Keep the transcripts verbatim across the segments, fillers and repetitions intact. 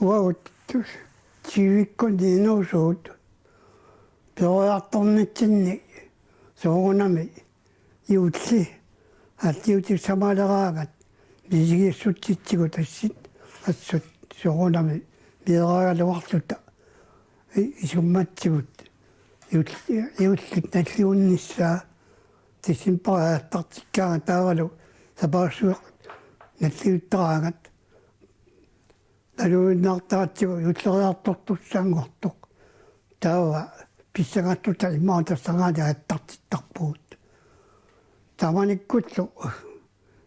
Uagut tyvikkunni inuusugut peroriartornitsinni soorunami juulli aalliutissamaaleraangat misigissutsitsigut assut, assut soorunami meeraagaluarluta i-, isummatsigut juulli, juulli nalliunnissaa decembarip aallartikkaangat taavalu sapaassuaq nalliuttaraangat naluinnartaratsigu juulleriartortussanngortoq. Taava pissangarluta imaattoq tassanngaanniit aallartittarpugut. Taamanikkullu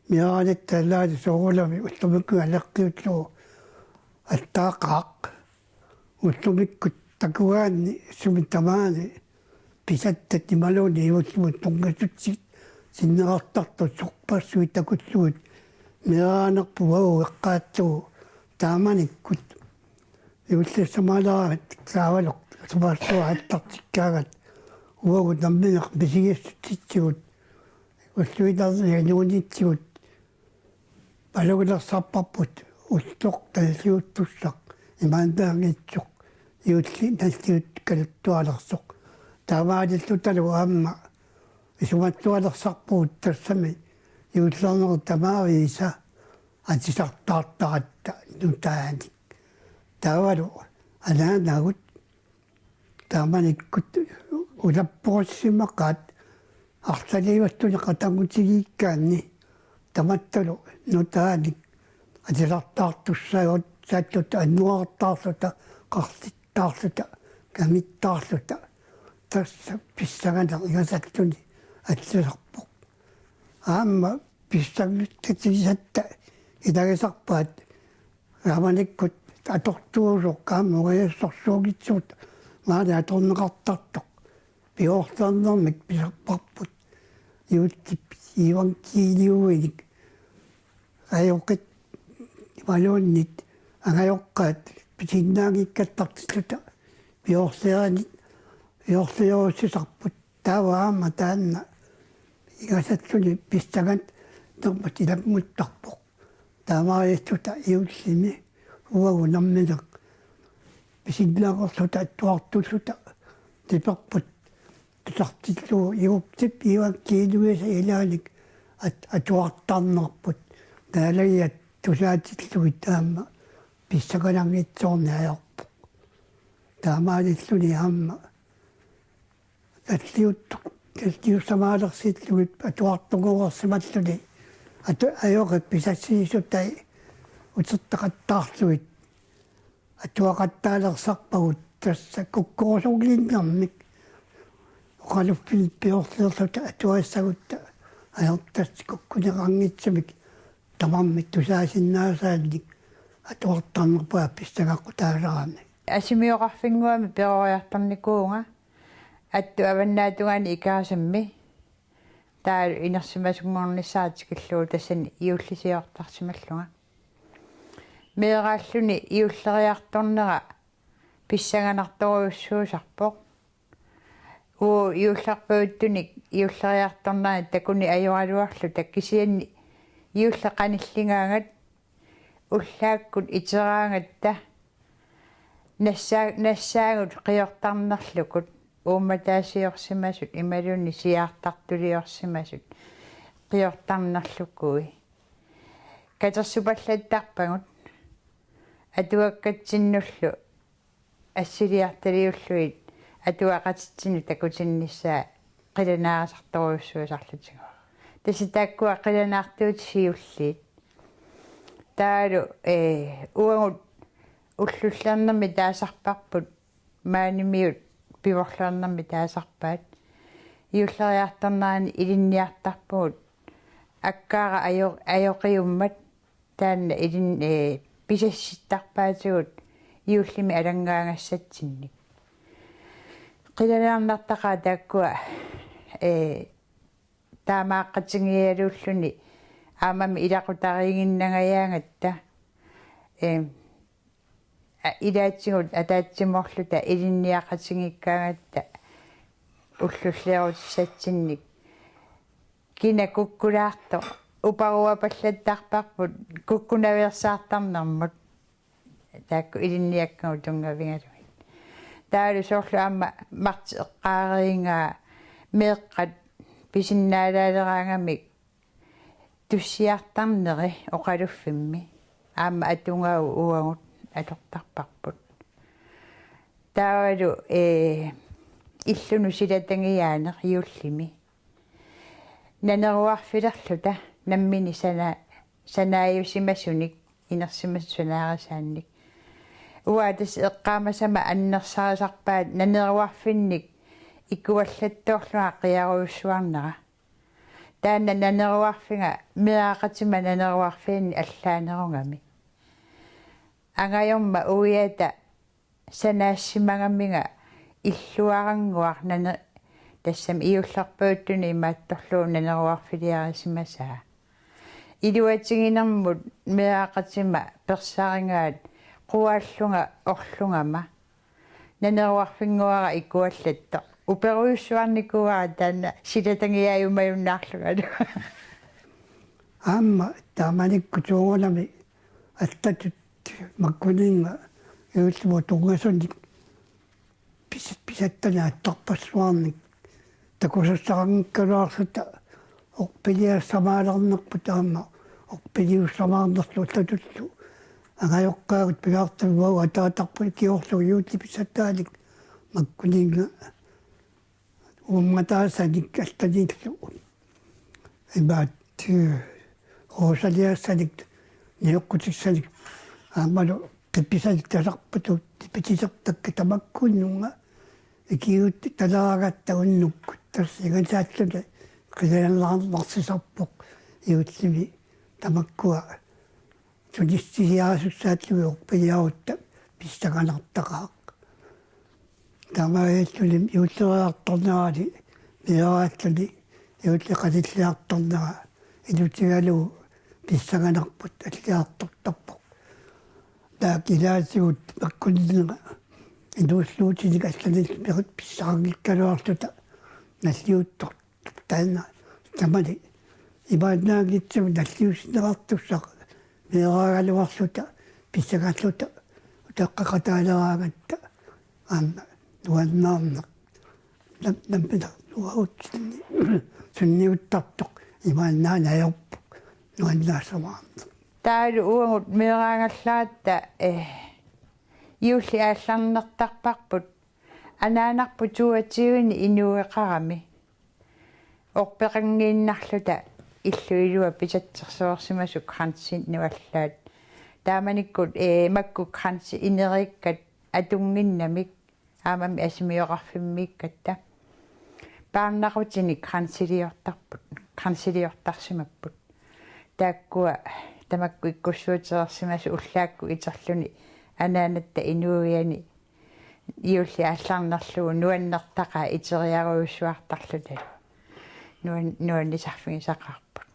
meeraanitta allaat soorunami ullumikkut naleqqiullugu attaaqaaq. Ullumikkut takugaanni sumi tamaani pisattat imaluunniit juullimut tunngasutsigit sinneqartartut sorpassuit takullugit meeraanerput uagut eqqaallugu taamanikkut juullissamaaleraangat taavalu sapaassuaq aallartikkaangat uagut nammineq misigissutsitsigut ulluinnarni inuunitsigut palugilersarparput ulloq nalliuttussaq imaannaanngitsoq juulli nalliuttualersoq. Taamaalillutalu aamma isumattualersarpugut tassami juullernerit tamaviisa atisartaartaratta nutaanik. Taavalu anaanagut taamanikkut ulappurissimaqaat arlaliivalluni qatanngutigiikkaanni tamattalu nutaanik atisartaartussaagut saattuta annuartaarluta qarlittaarluta kamittaarluta tassa pissanganeq ingasalluni allasarpoq. Aamma pissanngitsutigisatta ilagisarpaat taamanikkut atortuusoq aamma ungasissorsuunngitsugut maani atorneqartartoq. Piortarnermik pisarparput. Juullip iivangkiiliuinik ajoqit imaluunniit angajoqqaat pisinnaanngikkattartilluta piorliarinit piorliorusisarput. Taava aamma taanna ingasalluni pissanganermut ilammuttarpoq. Taamaalilluta juullimi uagut nammineq pisinnaanngorluta atuartulluta niperput tusartillugu Juullip iivangkiiliuisa ilaanik at-, atuartarnerput naalagiat tusaatillugit aamma pissangananngitsoorneq ajorpoq. Taamaalilluni aamma nalliuttoq, nalliussamaalersiillugit atuartunngoreersimalluni atu-, ajoqit pisassiisutai utertaqattaarlugit atuaqattaalersarpagut tassa kukkorusunnginnermik oqaluffiit piorliorluta atuassagutta ajortat kukkuneqanngitsumik tamarmik tusaasinnaasaannik atuartarnerpaat pissangaqqutaalerami. Asimioqarfinnguamik peroriartornikuuvunga Attut avannaatungaani Ikerasammi taavalu inersimasunngornissara tikillugu tassani juullisiortarsimallunga. Meeraalluni juulleriartornera pissanganartorujussuusarpoq. Uagut juullerpavittunik juulleriartornerani takuneq ajoraluarluta kisianni juulli qanilligaangat ullaakkut iteraangatta nassaa-, nassaagut qiortarnerlukut uummataasiorsimasut imaluunniit siaartartuliorsimasut qiortarnerlukui. Katersupallattarpagut atuakkatsinnullu assiliartaliullugit atuaqatitsinnut takutinnissaa qilanaarisartorujussuusarlutigu. Tassa taakkua qilanaartuutit siulliit. Taavalu, ee, uagut ullullernermi taasarparput maanimiut pivorlernermi taasarpaat. Juulleriartornerani ilinniartarpugut akkaara ajo-, ajoqiummat taanna ilin-, ee, pisassittarpaatigut juullimi alanngaagassatsinnik. Qilanaarnartaqaat taakkua, ee, taamaaqqatigigaluulluni aammami ilaqutariiginnangajaagatta, ee, a-, ilaatigut ataatsimoorluta ilinniaqatigiikkaangatta ullulliorutissatsinnik. Kina kukkulaartoq uparuapallattarparput kukkunaveersaartarnermut. Taakku ilinniakkagut tunngavigalugit. Taavalu soorlu aamma Martip eqqaariigaa meeqqat pisinnaalaaleraangamik tussiartarneri oqaluffimmi. Aamma atugaagut uagut atortarparput. Taavalu, ee, illunut silatangiaaneq juullimi. Naneruarfilerluta nammineq sana-, sanaajusimasunik, inersimasut sanaarisaannik. Uanga tassa eqqaamasama annersarisarpaat naneruarfinnik ikuallattoorlunga qiarujussuarnera. Taanna naneruarfiga meeraqatima naneruarfianni allaanerugami. Angajorma uiata sanaassimagaminga illuarannguaq nane-, tassami juullerpajuttuni imaattorlugu naneruarfiliarisimasaa. Iluatiginermut meeraqatima persarigaat quaallunga orlungama. Naneruarfinnguara ikuallattoq. Uperujussuarnikuuara taanna silatangiaajumajunnaarlungalu. Aamma taamanikkut soorunami allatut makkuninnga juullimut tunngasunik pis-, pisattanik attarpassuarnik takusassaqanngikkaluarluta orpiliassamaalernerput aamma orpiliussamaarnerlu allatullu. Angajoqqaagut pingaartumik uagut ataatarput ikiorlugu juullip pisataanik makkuninnga uummataasanik allanillu. Imaat, eh, ruusaliassanik, nioqqutissanik, aammalu qippisanik tasarpatut, nipitisertakka tamakkuunngunnga, ikiuutitalaaratta unnukkut, tassa ingasaalluni, qilanaarnarsisarpoq, juullimi tamakkua, tunissisiaasussaatillugu orpiliarutta pissanganartaqaaq. Taamaalilluni juulleriartornerani meeraalluni juulli qanilliartornera ilutigalugu pissanganarput alliartortarpoq. Taakku ilaatigut makkuninnga inuulluutinik allanillu peri-, pissanganngikkaluarluta nalliuttor-, taanna tamani imaannaanngitsumik nalliussineqartussaq meeraagaluarluta pissangalluta utaqqeqataaleraangatta aamma nuannaarneq. Nam-, nammineq uagut sunni-, sunniuttartoq imaannaanngilaq ajorpoq nuannaasamaarneq. Taavalu uagut meeraagallaratta, eh, juulli aallarnertarparput anaanarput toogtyvenik inuueqarami. Orpeqanngiinnarluta illup ilua pisatsersuarsimasut kransinik allaat. Taamanikkut, eh, makku kransit ineriikkat atunnginnamik aammami asimioqarfimmiikkatta. Paarnaqutinik kransiliortarput, kransiliortarsimapput. Taakkua tamakku ikkussuutereersimasut ullaakkut iterluni anaanatta inuuiani juulli aallarnerlugu nuannertaqaat iteriarujussuartarluta. Nuan-, nuannisarfigisaqaarput.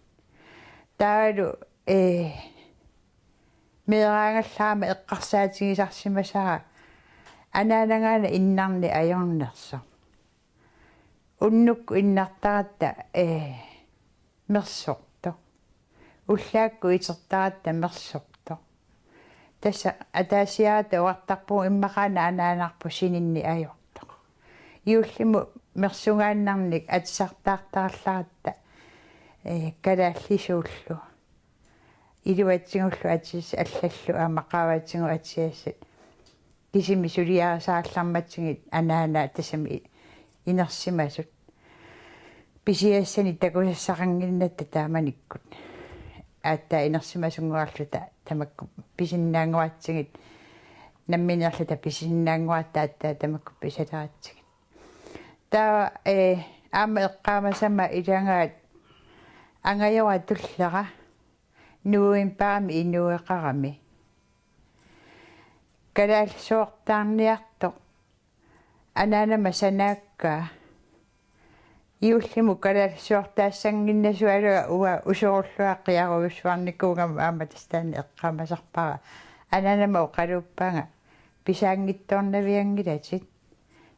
Taavalu, eh, meeraagallarama eqqarsaatigisarsimasara anaanagaana innarneq ajornersoq. Unnukkut innartaratta, eh, mersortoq. Ullaakkut itertaratta mersortoq. Tassa ataasiarata oqartarpugut immaqaana anaanarput sininneq ajortoq. Juullimut mersugaannarnik atisartaartarallaratta, eh, kalaallisuullu. Iluatsigullu atis-, allallu aamma qaavatigut atisassat. Kisimik suliarisarallarmatsigit anaanaat tassami inersimasut. Pisiassanik takusassaqannginnatta taamanikkut. Aatsaat inersimasunnguarluta tamakku pisinnaannguatsigit. Nammineerluta pisinnaannguarluta aatsaat tamakku pisaleratsigit. Taava, eh, aamma eqqaamasama ilagaat angajora tullera novembarimi inuueqarami. Kalaallisuortaarniartoq anaanama sanaakkaa. Juullimut kalaallisuortaassannginnasuugaluarlunga uanga usorullunga qiarujussuarnikuugama aamma tassa taanna eqqaamasarpara. Anaanama oqaluuppanga pisaanngitsoornavianngilatit.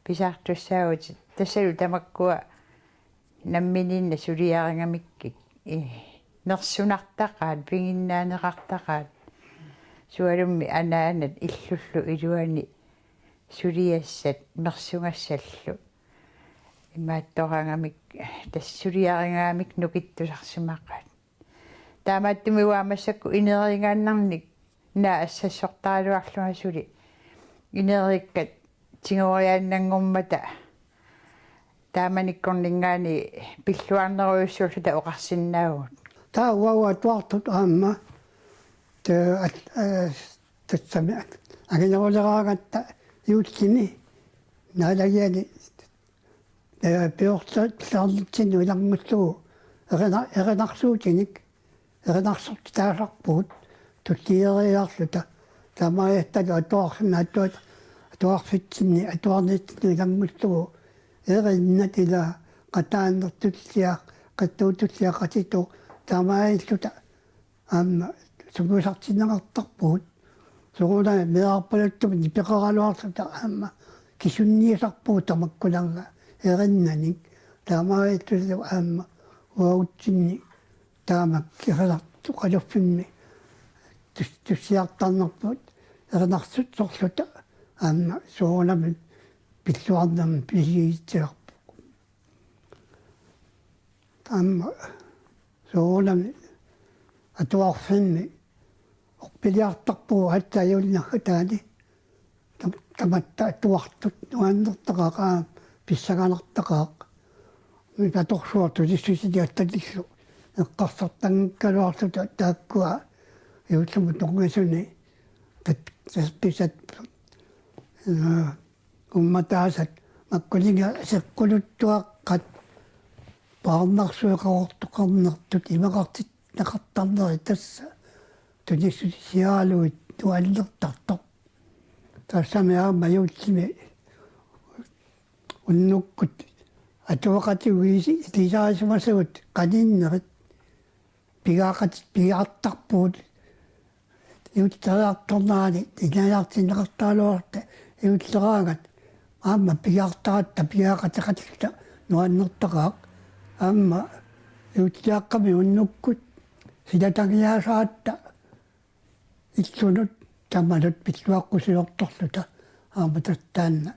Pisaartussaavutit. Tassalu tamakkua namminiinnaq suliarigamikkit, eh, nersunartaqaat, piginnaaneqartaqaat. Sualummi anaanat illullu iluani suliassat mersugassallu. Imaattoraangamik tassa suliariingaamik nukittusarsimaqaat. Taamaattumik uanga massakkut ineriigaannarnik naak assassortaraluarlunga suli. Ineriikkat tigoriaannanngormata taamanikkorninngaanniit pilluarnerujussuulluta oqarsinnaavugut. Taava uagut atuartut aamma te at-, eh, tassami angineruleraangatta juullimi naalagiani, eh, piorsa-, piorsaarnitsinnut ilanngullugu erina-, erinarsuutinik erinarsortitaasarpugut tullieriiaarluta. Taamaallattalu atuarfimmi atuat-, atuarfitsinni atuarnitsinnut ilanngullugu erinnat ila qataannertulliaq, qittuutulliaq qatitooq taamaalilluta aamma sungiusartinneqartarpugut. Soorunami meerarpaluttumik nipeqaraluarluta aamma kisunniusarpugut tamakkununnga erinnanik. Taamaalilluta aamma uagutsinni taamak kisalartoqaluffimmi tus-, tussiartarnerput erinarsutsorluta aamma soorunami pilluarnermi pisigitsiarpugut. Aamma soorunami atuarfimmi orpiliartarpugut aatsaat juullinnarsuarmi taanna. Tam-, tamatta atuartut nuannertaqaaq aamma pissanganartaqaaq. Mipatorsuartut issusini attalillu eqqarsartanngikkaluarluta taakkua juullimi tunngasuni qit-, qispisat, eh, ummataasat makkuninnga seqquluttuaqqat paarnarsueqarortoqarnertut imaqartinneqartarneri tassa tunissutisiaralugit nuannertartoq. Tassami aamma juullimi unnukkut atuaqatigiit ilisaarisimasagut qaninnerit pigaaqat-, pigaartarpugut juulleriartornerani ilinniartinneqartaraluarluta juulleraangat aamma pigaartaratta pigaaqateqatilluta nuannertaqaaq. Aamma juulliaqqami unnukkut silatangiaasaratta illunut tamanut pilluaqqusiortorluta aamma tassa taanna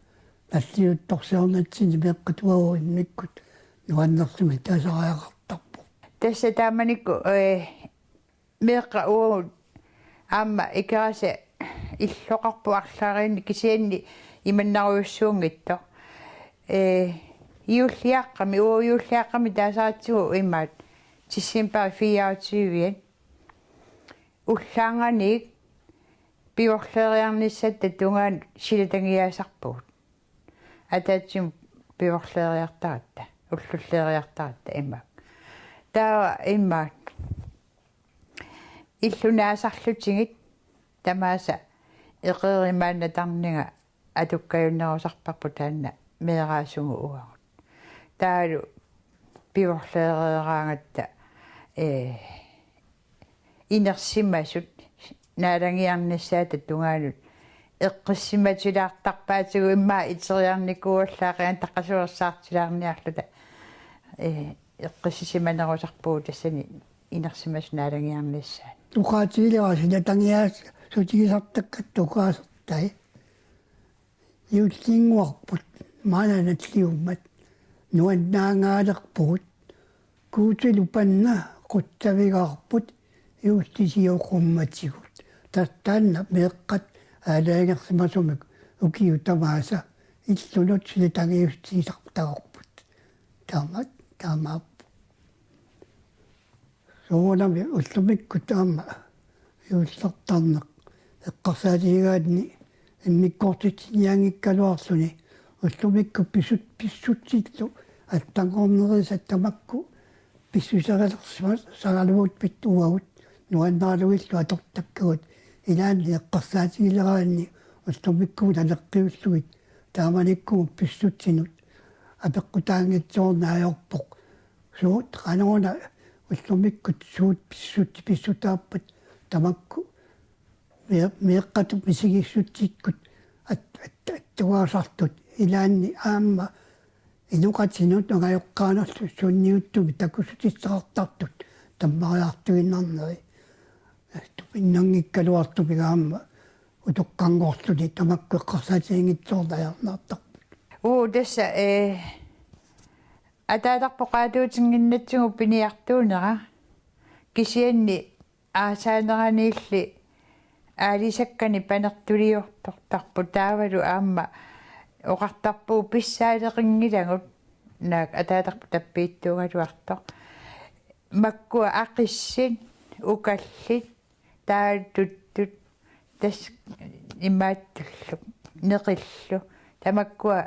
nalliuttorsiornitsinni meeqqat uagut immikkut nuannersumik taasariaqartarpoq. Tassa taamanikkut, eh, meeqqat uagut aamma Ikerasa illoqarpoq arlalinni kisianni imannarujussuunngitsoq. Eh, juulliaqqami, uagut juulliaqqami taasaratsigu imaat december fireogtyve. Ullaarnganiit piorleeriarnissatta tungaanut silatangiaasarpugut. Ataatsimut piorleeriartaratta, ullulleeriartaratta imaak. Taava imaak. Illunaasarlutigit tamaasa eqeerimaannatarninga atukkajunnerusarparput taanna meeraasugut uagut. Taavalu piorleereeraangatta, eh, inersimasut naalagiarnissaata tungaanut eqqissimatilaartarpaatigut immaqa iteriarnikuuallaaqigami taqasuersaartilaarniarluta, eh, eqqissisimanerusarpugut tassani inersimasut naalagiarnissaat. Oqaatigilara silatangiaasutigisartakkatta oqaasertai. Juullinnguarput maanna nalliummat nuannaangaalerpugut. Guutilu panna qutsavigaarput juullisiorqummatigut. Tassa taanna meeqqat aalajangersimasumik ukiut tamaasa illunut silatangiassutigisartagarput. Taama, taamaappoq. Soorunami ullumikkut aamma juullertarneq eqqarsaatigigaanni immikkoortitsinianngikkaluarluni ullumikkut pissut-, pissutsillu allanngornerisat tamakku pissuserilersimasaraluarput uagut nuannaralugillu atortakkagut ilaanni eqqarsaatigileraanni ullumikkut naleqqiullugit taamanikkumut pissutsinut apeqqutaanngitsoorneq ajorpoq. Suut qanoruna ullumikkut suut pissut-, pissutaappat tamakku mee-, meeqqatut misigissutsikkut at-, at-, attugaasartut ilaanni aamma inoqatinut angajoqqaanerlu sunniuttumi takussutissaqartartut tammariartuinnarneri. Pinnanngikkaluartumik aamma utoqqanngorluni tamakku eqqarsaatiginngitsoorneq ajornartarput. Uu, tassa, eh, ataatarput qaatuutinnginnatsigu piniartuunera. Kisianni aasaaneraniilli aalisakkanik panertuliortortarput taavalu aamma oqartarpugut pissaaleqinngilagut naak ataatarput tappiittuugaluartoq. Makkua aqissit, ukallit, taattuttut, tassa imaattullu, neqillu. Tamakkua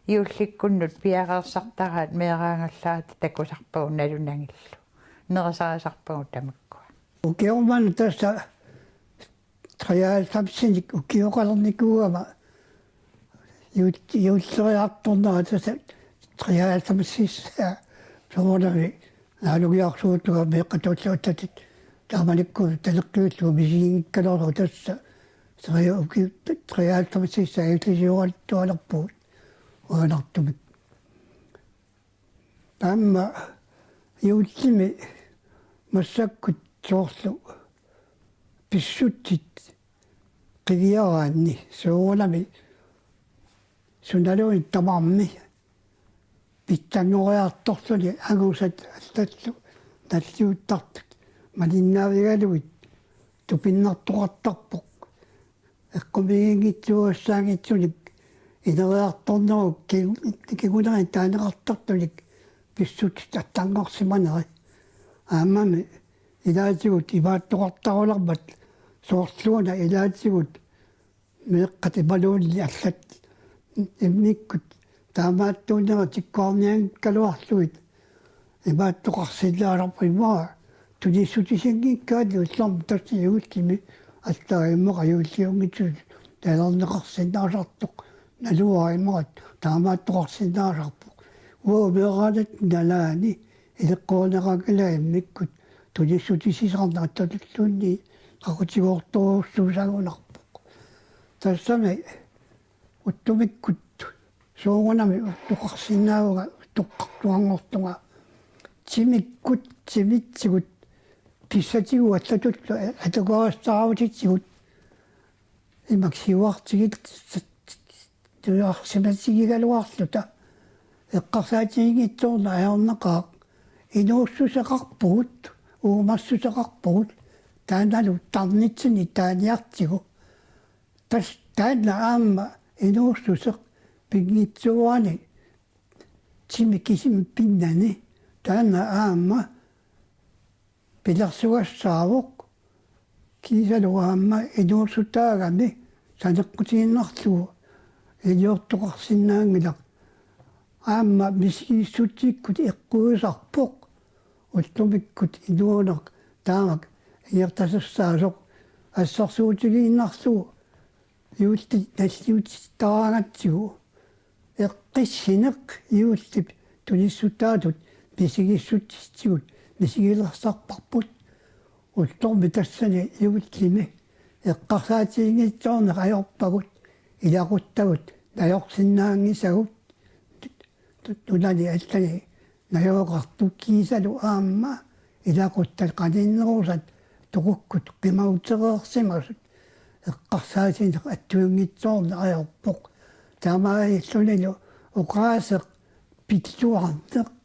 juullikkunnut piareersartaraat meeraagallaat takusarpagut nalunagillu. Nerisarisarpagut tamakkua. Ukioq manna tassa treoghalvfemsinik ukioqalernikuugama juul-, juulleriartornera tassa treoghalvfemsissaa soorunami naalugiarsuutunga meeqqat tulluuttatit taamanikkut taleqqiullugu misiginngikkaluarlugu tassa tre-, uki-, treoghalvfemsissaa illisiugaluarpugut uanartumik. Taama juullimi massakkut soorlu pissutsit qiviaraanni soorunami sunaluunniit tamarmi pitsanngoriartorluni angusat allallu nalliuttartut malinnaavigalugit tupinnartoqartarpoq. Eqqumiiginngitsuugassaanngitsunik ineriartornerup ki-, kingunerinik taaneqartartunik pissutsit attanngorsimaneri. Aammami ilaatigut imaattoqartarulermat soorluuna ilaatigut meeqqat imaluunniit allat immikkut taamaattuunera tikkuarnianngikkaluarlugit imaattoqarsinnaasarput immaqa tunissutisinngikkaanni ullormi tassa juullimi allaat immaqa juulliunngitsumik talerneqarsinnaasartoq naluara immaqa taamaattoqarsinnaasarpoq. Uagut meeraannatta nalaani ileqqorineqanngilanga immikkut tunissutissisarneq attatulluunniit qaqutigoortorujussuussagunarpoq. Tassami ullumikkut soorunami utoqqarsinnaavunga, utoqqartuanngortunga timikkut, timitsigut pissatigut allatullu atugarissaarutitsigut imak siuartigit-, siuarsimatigigaluarluta eqqarsaatiginngitsoorneq ajornaqaaq. Inuussuseqarpugut, uumassuseqarpugut, taannalu tarnitsinnit taaniartigu. Tassa taanna aamma inuussuseq pinngitsoorani timi kisimi pinnani, taanna aamma pilersugassaavoq, kiisalu aamma inuussutaagami saneqqutiinnarlugu iliortoqarsinnaanngilaq. Aamma misigissutsikkut eqquigisarpoq, ullumikkut inuuneq taamak ingerlatersaasoq assersuutigiinnarlugu juullit nalliutsittaraangatsigu. Eqqissineq juullip tunissutaatut misigissutsitsigut misigilersarparput. Ullormi tassani juullimi eqqarsaatiginngitsoorneq ajorpagut, ilaquttagut najorsinnaanngisagut, tu-, tu-, nunani allani najugaqartut kiisalu aamma ilaquttat qaninnerusat toqukkut qimagutereersimasut eqqarsaatigineq attuinngitsoorneq ajorpoq. Taamaalillunilu oqaaseq pilluarneq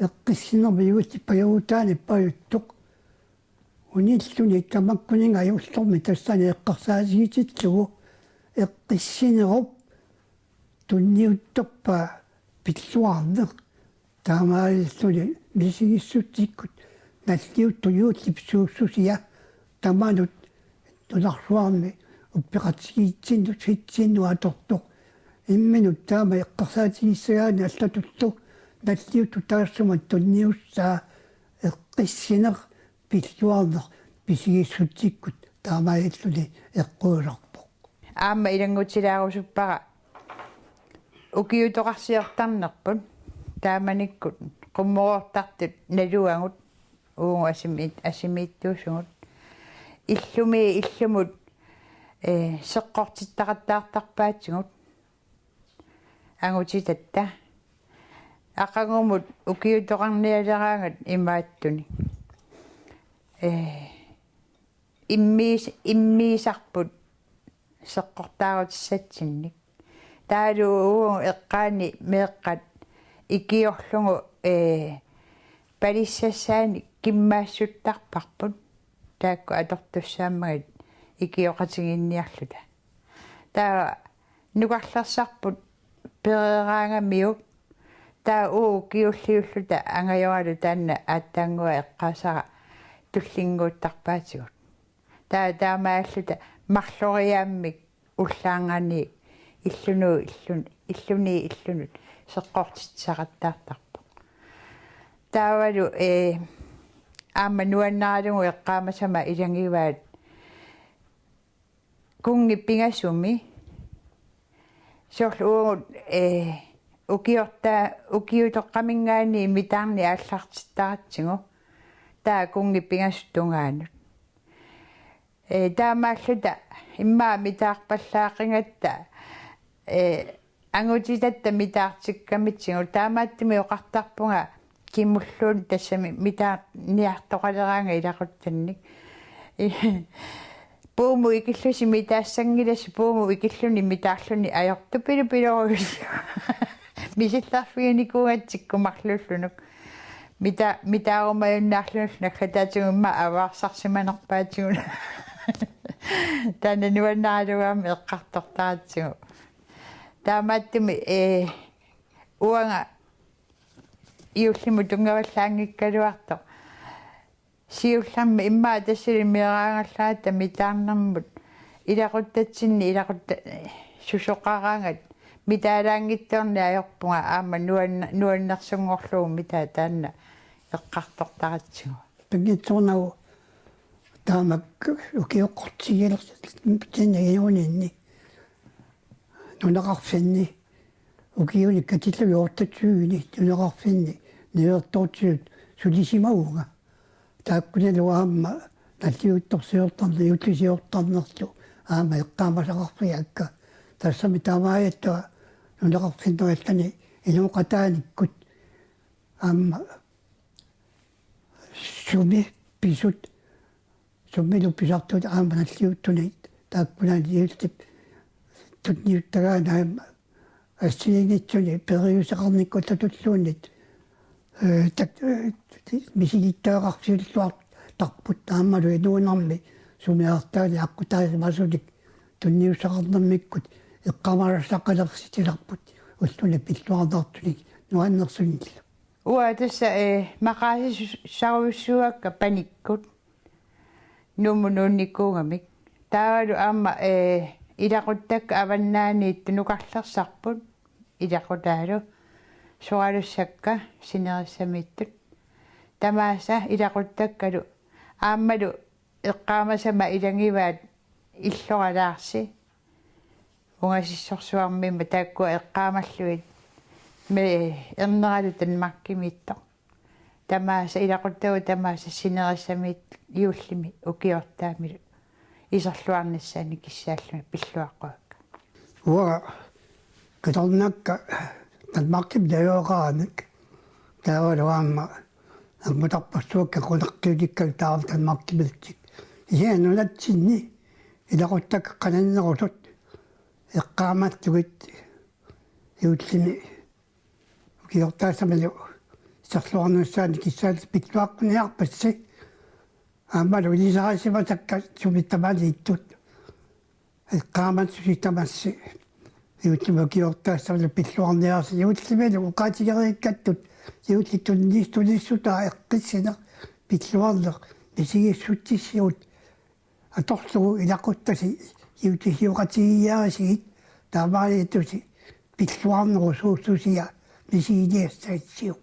eqqissinermi juullip pajuutaani pajuttoq unilluni tamakkuninnga ullormi tassani eqqarsaatigitittugu eqqissinerup tunniuttorpaa pilluarneq. Taamaalilluni misigissutsikkut nalliuttut juullip suussusia tamanut nunarsuarmi uppeqatigiitsinnut hitsinnut atortoq. Imminut taama eqqarsaatigissagaanni allatullu nalliuttut taassuma tunniussaa eqqissineq pilluarneq misigissutsikkut taamaalilluni eqquigisarpoq. Aamma ilanngutilaarusuppara ukiutoqarsiortarnerput taamanikkut qummoroortartut naluagut uagut asimi-, asimiittuusugut. Illumi illumut, eh, seqqortittaqattaartarpaatigut angutitatta. Aqagumut ukiutoqarnialeraangat imaattunik. Eh, immiis-, immiisarput seqqortaarutissatsinnik. Taavalu uagut eqqaani meeqqat ikiorlugu, ee, palissassaanik kimmaassuttarparput. Taakku atortussaammagit ikioqatigiinniarluta. Taava nukarlersarput pereeraangamiuk. Taava uagut ukiulliulluta angajoralu taanna aatsaannguaq eqqaasara tullinnguuttarpaatigut. Taava taamaalluta marloriaammik ullaarngaanniit illunut illun-, illuniit illunut seqqortitsisaqattaartarpoq. Taavalu, ee, aamma nuannaralugu eqqaamasama ilagivaat kunngi pingasumi. Soorlu uagut, ee, ukiorta-, ukiutoqqaminngaanniit mitaarneq aallartittaratsigu. Taava kunngi pingasut tungaanut. Ee, taamaalluta immaqa mitaarpallaaqqigatta, ee, angutitatta mitaartikkamitigut, taamaattumik oqartarpunga kimulluunniit tassami mitaarniartoqaleraangat ilaquttannik. Puumut ikillusi mitaassanngilasi, puumut ikilluni mitaarluni ajortupilupilorujusi. Misillerfiginikuugatsikku marluullunuk. Mita-, mitaarumajunnaarlunullu naggataatigut immaqa avaarsarsimanerpaatigut. Taanna nuannaralugu aamma eqqartortaratsigu. Taamaattumik, ee, uanga juullimut tunngavallaanngikkaluartoq. Siullermik immaqa tassali meeraagallaaratta mitaarnermut ilaquttatsinni ilaqutta-, susoqaraangat mitaalaanngitsoorneq ajorpunga aamma nuann-, nuannersunngorlugu mitaaq taanna eqqartortaratsigu. Pinngitsoornagu taamak ukioqqortigilersinni inuuninni nunaqarfinni ukiuni katillugit otteogtyveni nunaqarfinni niuertoortitut sulisimavunga. Taakkunalu aamma nalliuttorsiortarneq, juullisiortarnerlu aamma eqqaamasaqarfigaakka. Tassami taamaattut nunaqarfinni allani inooqataanikkut aamma sumi pisut, sumilu pisartut aamma nalliuttunit, taakkunani juullip tunniuttagaanni aamma assigiinngitsuni periuseqarnikkullu tulluunniit, ee, tak-, ee, misigittagaqarfiulluartarput aammalu inuunermi sumiartaani aqqutaasimasunik tunniussaqarnermikkut eqqaamasassaqalersitilerput ulluni pilluarnertunik nuannersunillu. Uanga tassa, ee, maqaasisarujussuuakka panikkut Nuummut nuunnikuugamik. Taavalu aamma, ee, ilaquttakka avannaaniittut nukarlersarput ilaqutaalu soralussakka sinerissamiittut. Tamaasa ilaquttakkalu aammalu eqqaamasama ilagivaat Illoralaarsi ungasissorsuarmimma taakkua eqqaamallugit me erneralu Danmarkimiittoq. Tamaasa ilaquttagut tamaasa sinerissamiit juullimi ukiortaamilu iserluarnissaannik kissaalluni pilluaqquakka. Uanga qitornakka Danmarkimi najugaqaramik taavalu aamma angutarpassuakka qunaqqiutikkalu taava Danmarkimiillutik. Kisianni nunatsinni ilaquttakka qaninnerusut eqqaamallugit juullimi ukiortaasamilu iserluarnissaannik kissaallutik pilluaqquniarpassi. Aammalu ilisarisimasakka sumi tamaniittut eqqaamassusi tamassi juullimi ukiortaasamilu pilluarniarsi juullimilu oqaatigeriikkattut juulli tunniis-, tunniissutaa eqqissineq pilluarneq misigissutsissivut atorlugu ilaquttasi juullisiorfigiiaarisigit taamaaliittusi pilluarnerusuussusia misiginiassagatsigu.